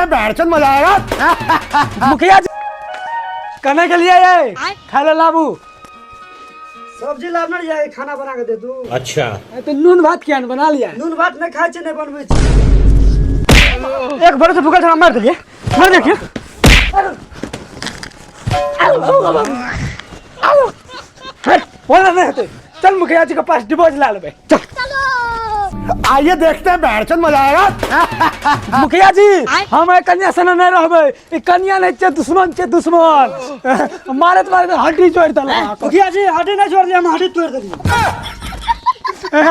बैठ मजा आएगा। मुखिया जी कने के लिए ये खाए ले लाबू। सब्जी लाबने रहियै, खाना बना के दे तू। अच्छा। तो नून भात किया ने बना लिया? नून भात नहीं खाइ छै, नहीं बनबै छै। एक भरोसे भूखल छला, मार देलिए, मार देखिए। बोला नहीं होते, चल मुखिया जी के पास डिवोर्स ला लेबे, चल। आइए देखते हैं, बैठ मजा आएगा। मुखिया जी, हम एक कन्या से नहीं रहबे, ई कन्या नहीं छै, दुश्मन छै, दुश्मन। मारत मारत हड्डी जोड़ देलक। मुखिया जी, हड्डी नहीं जोड़ हम हड्डी तोड़ देलियै।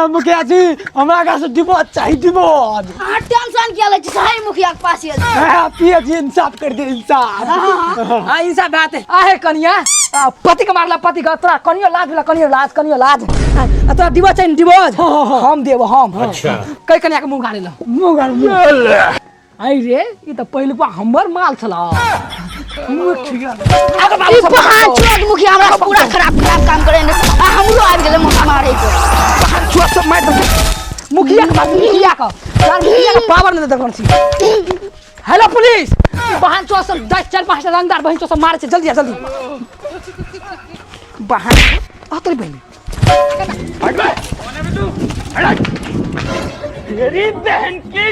मुखिया जी, हमरा का से डिवोर्स चाही, डिवोर्स। अहाँ टेंशन किया लै छी, सही मुखिया के पास आयल। पिया जी, इंसाफ कर दे, इंसाफ। हाँ, इंसाफ बात है। आहे कनिया, पति के मारला, पति के तोरा कनियो लाज भेला, कनियो लाज, कनियो लाज। तोरा डिवोर्स चाहिए, डिवोर्स हम देब हम। अच्छा। कई कनिया के मुंह गाड़े लो। मुंह गाड़। आई रे, ई त पहिलुका हमर माल छला। मुंह ठीक है। ई बहान चोद मुखिया हमरा से पूरा खराब खराब काम करे ने, आ हमरो आबि गेलै मुँह मारे के। चोद सब मार देलकै। मुखिया के बात, मुखिया के यार, मुखिया के पावर नहीं देखल छी। हेलो पुलिस, बहान चोद सब 10 4 5 टा रंगदार बहन चोद सब मारे छै, जल्दी आ जल्दी। बहान आ तोरी बहन। तेरी बहन की।